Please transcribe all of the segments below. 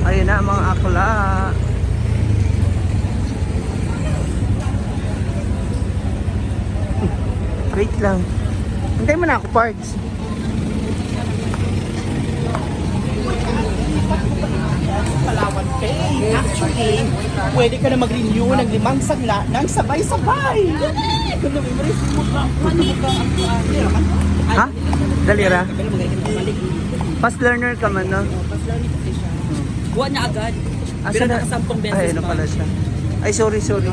Ayun na ang mga akla. Wait lang. Hintay mo na ako, parts. Palawan Pay. Actually, pwede ka na mag-renew ng limang sangla ng sabay-sabay. Ha? Dalira? Fast learner ka man, no? Kuha niya agad. Asa Pero na? nakasampung beses Ay, ano pa. pala siya. Ay, sorry, sorry.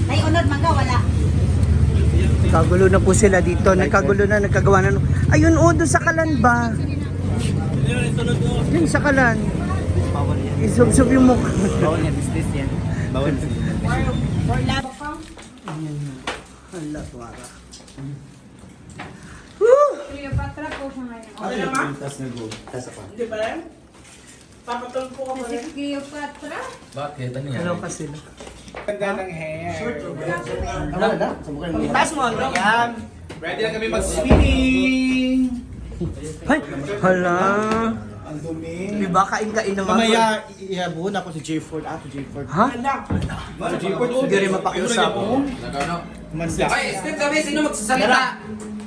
Ay, unod, mangga, wala. Kagulo na po sila dito. Nagkagulo na, nagkagawa na. Ayun, oh, doon sa kalan ba? Yun, sa kalan. Bawal yan. Isubsob yung mukha. Bawal yan. Business yan. Bawal. Hala, tuwara. Cleopatra po siya ngayon. Hindi ba rin? Papatulpo ka pa Si Cleopatra? Bakit? Ano yan? Hello ka sila. Ganda ng hair. Taas mo ang yan. Ready na kami mag-swimming. Ay, hala. Ang dumi. Di ba kain-kain naman? Mamaya, ihabuhon ako si J. Ford. Ah, si J. Ford. Ha? Si J. Ford. Hindi rin mapakiusap. Mansa. Ay, step kami. Sino magsasalita?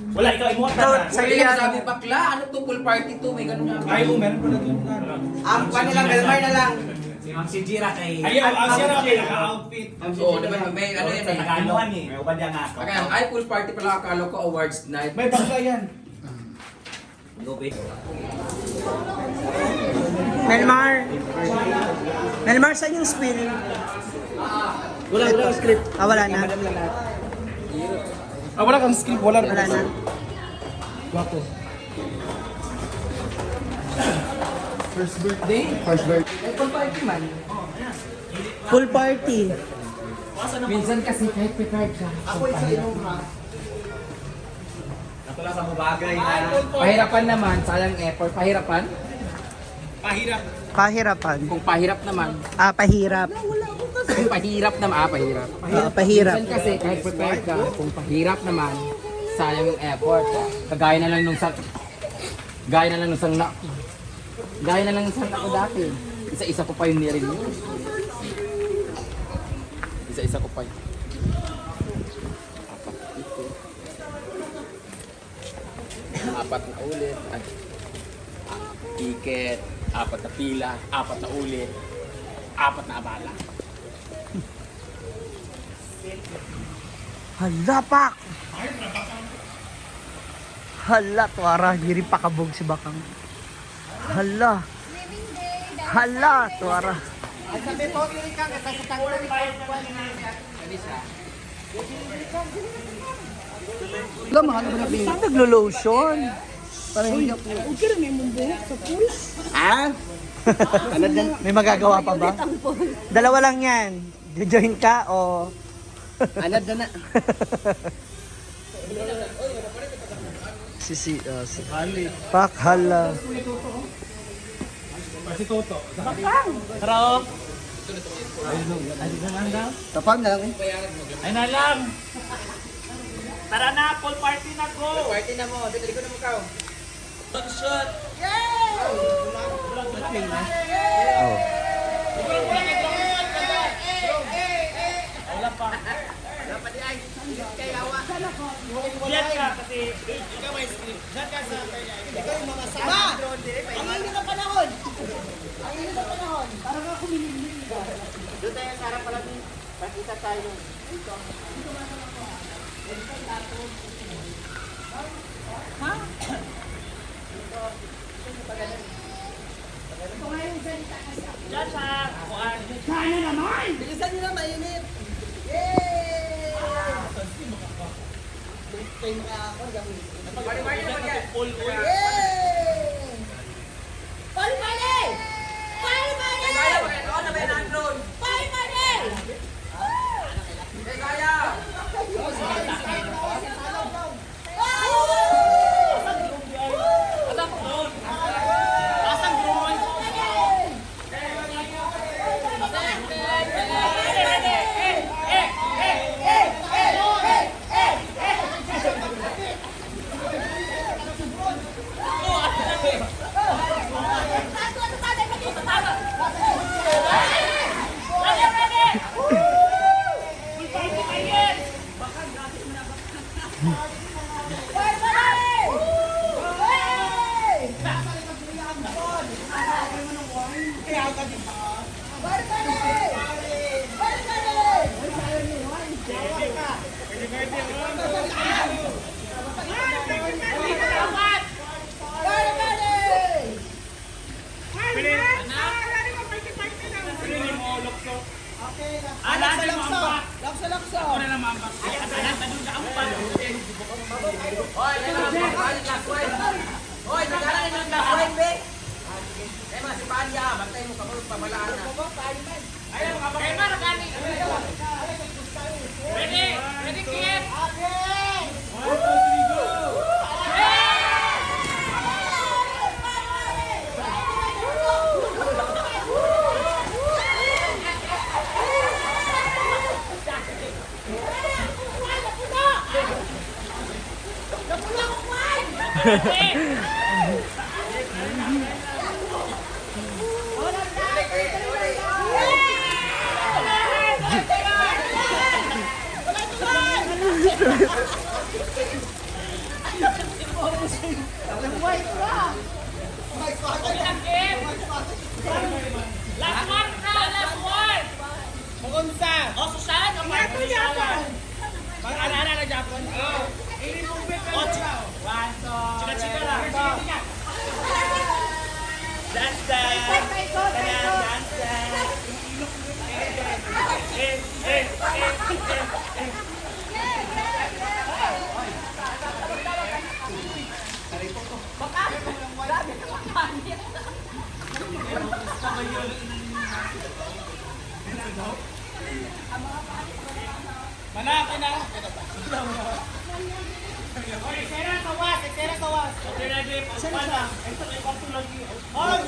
Wala, ikaw imuha Ikaw, sa'yo Hindi yan. sabi bakla. Ano to? Pool party to? May ganun na. Ay, oh, meron pala doon. Ang kwan na lang, Belmar na lang. Si Jira kay... Ay, ang siya na naka-outfit. Oo, di ba? May ano yan eh. Tagaluhan eh. May uban niya nga ako. Kaya, ay, pool party pala. Akala ko awards night. May bakla yan. Melmar. Melmar, saan yung spill? Wala, wala script. Ah, wala na. Ah, wala kang script. Wala Wala na. Wapo. First birthday? First birthday. May party man. Full party. Minsan kasi kahit prepared ka. Ako isa inom ha. Ako lang sa mabagay na. Pahirapan naman. Sayang effort. Pahirapan? Pahirap. Pahirapan. Kung pahirap naman. Ah, pahirap. Kung pahirap naman. Ah, pahirap. Ah, pahirap. Minsan kasi kahit prepared ka, kung pahirap naman, sayang yung effort. Kagaya na lang nung sa... Gaya na lang nung sangla. Gaya na lang nung sangla ko dati. Isa-isa ko pa yung nirenew. Isa-isa ko pa yun. Apat ito. Apat na ulit. Ay. Ticket. Apat na pila. Apat na ulit. Apat na abala. Hala, pak! Hala, tuwara. Hindi rin pakabog si Bakang. Hala. Hala, tuwara. At sabi po, dili ka, kata sa tanggal. Hala, mahal ba na Saan naglo-lotion? Parang hindi ako. Okay rin may mong buhok sa pool. Ah? May magagawa pa ba? Dalawa lang yan. Join ka o... Anad na na. Si si si Pak hala. Si Toto. Tara. Tapang na lang eh. Ay na lang. Tara na, pool party na go. Party na mo. Dito, likod na mo ka. Oh. Diyan ka kasi ikaw may script. Diyan ka sa ikaw yung mga sa. Ma! Ang init ng panahon! Ang init ng panahon! Parang ako minimili. Doon tayo sa harap pala. Pakita tayo. Ito nga yung salita kasi ako. Diyan sa kuan. Sana naman! Bilisan niyo na mainit. Yay! Kayo makaakon Yay! Pali pali! Pali pali! Pali pali! Asang drone? Laksa, laksa. Laksa, laksa. Hoy, nagara na ng last wine, be. Eh, mga si Panya, bantay mo kapag pamalaan na. Last one na! Last one! Mukunsa. O, Susan! O, Marco! Mag-alala na Japon. Oh. One, two, Chika-chika lang. Dance, dance. Dance, dance. Eh, eh, eh, eh. Manaka na. Eksena sa was, eksena sa was. Okay, ready? Saan siya? Hoy!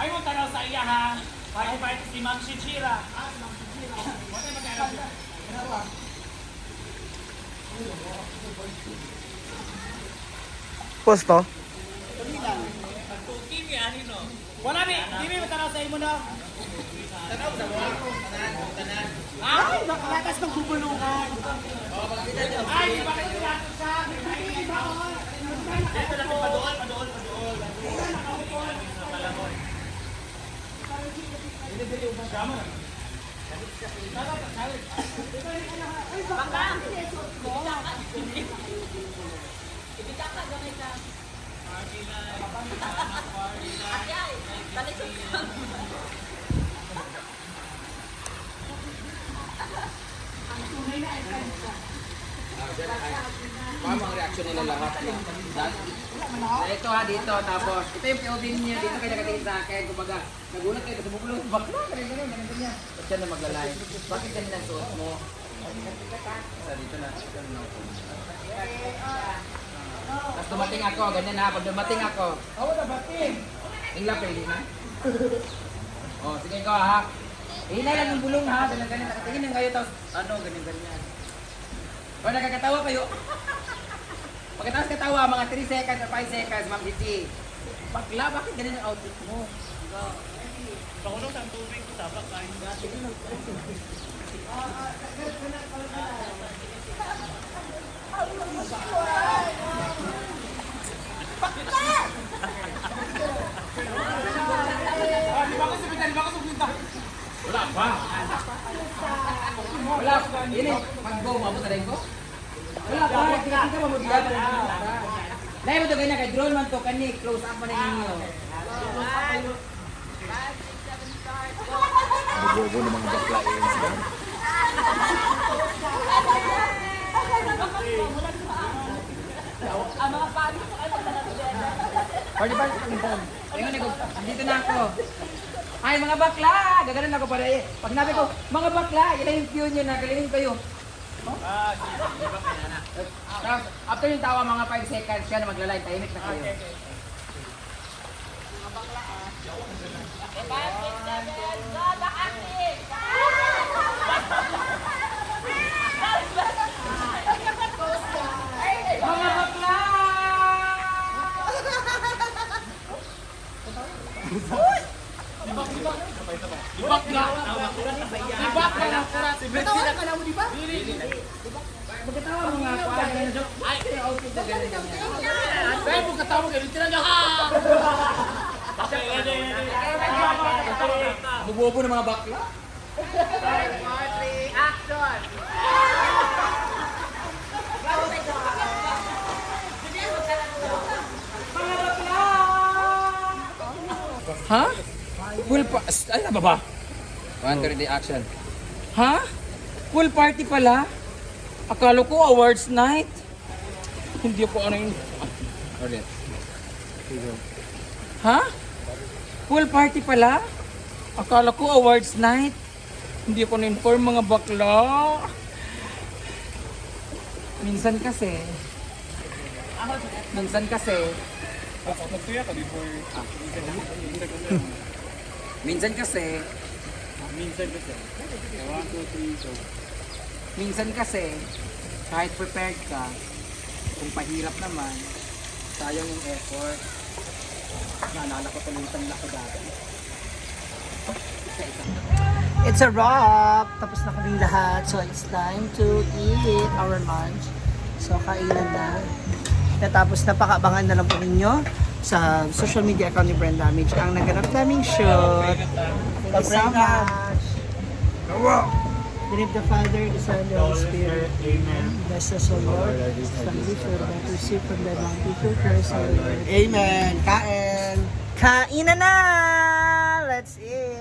Ay mo tanaw sa iya ha. Party party si Ma'am Shichira. Ah, si Ma'am Shichira. Wala magkano. Posto? Wala mi, di mi matanaw sa imo na. Tanaw sa mo. Ay, bakla tas magbubulungan. Ay, bakit nila siya? Dito lang padool, padool, padool. Paano ang reaction nila lahat? Ito ha, dito. Tapos, ito yung POV niya. Dito kayo nakatingin sa akin. Kumbaga, nagulat kayo. Kasi bubulong, bakla, ganun, ganun, ganun, ganyan. Ba't siya na maglalay? Bakit ganun ang suot mo? Sa dito na. Dito na ako. Tapos dumating ako, ganyan ha. Pag dumating ako, Ako na bating. Ingla, pwede na. Oh, sige ko ha. Hinay lang yung bulong ha. Ganyan, ganyan. Nakatingin lang kayo. Tapos, ano, ganyan, ganyan. O, nakakatawa kayo. Pagkatapos katawa, mga 3 seconds or 5 seconds, Ma'am Gigi. Bakla, bakit ganyan ang outfit mo? Pakulong sa tubig ko, tabak kayo. Wala pa. Wala. Yun eh, pag-go, maabot na rin ko. Wala pa. Kita mo mag Dahil mo to ganyan, kay drone man to, kani, close up man na ninyo. Bobo ng mga bakla yun sila. Party ba? Ayun, ako, dito na ako. Ay, mga bakla! Gaganon ako para eh. Pag sinabi ko, mga bakla, yun na yung cue nyo na, kalingin kayo. Huh? Tapos, after yung tawa, mga 5 seconds, siya na maglalay, tahimik na kayo. Mga bakla! Tatawa ka na mo, di ba? Pagkatawa mo nga ako, ay, ganun siya. Ay, outfit na ganun. Ay, pagkatawa kayo, talaga ha! Bubobo ng mga bakla. Ha? Pool pa... Ay, na ba? One, two, three, action. Ha? Pool party pala? Akala ko awards night. Hindi ko ano yung... Ulit. Ha? Pool party pala? Akala ko awards night. Hindi ko na-inform, mga bakla. Minsan kasi... Minsan kasi... Nagtuya ka before. Minsan kasi... Minsan kasi. One, two, three, go. Minsan kasi, kahit prepared ka, kung pahirap naman, sayang yung effort. Naalala ko tuloy yung tanla ko dati. Isa-isa. It's a wrap! Tapos na kaming lahat. So, it's time to eat our lunch. So, kainan na. Natapos na, pakaabangan na lang po ninyo sa social media account ni Brand Damage ang naganap naming shoot. Thank you so much. In the name of the Father, the Son, and the Holy Spirit. Amen. Bless us, O Lord. Thank you for that receive from the bounty through Christ our Lord. Amen. Kain. Kainan na! Let's eat!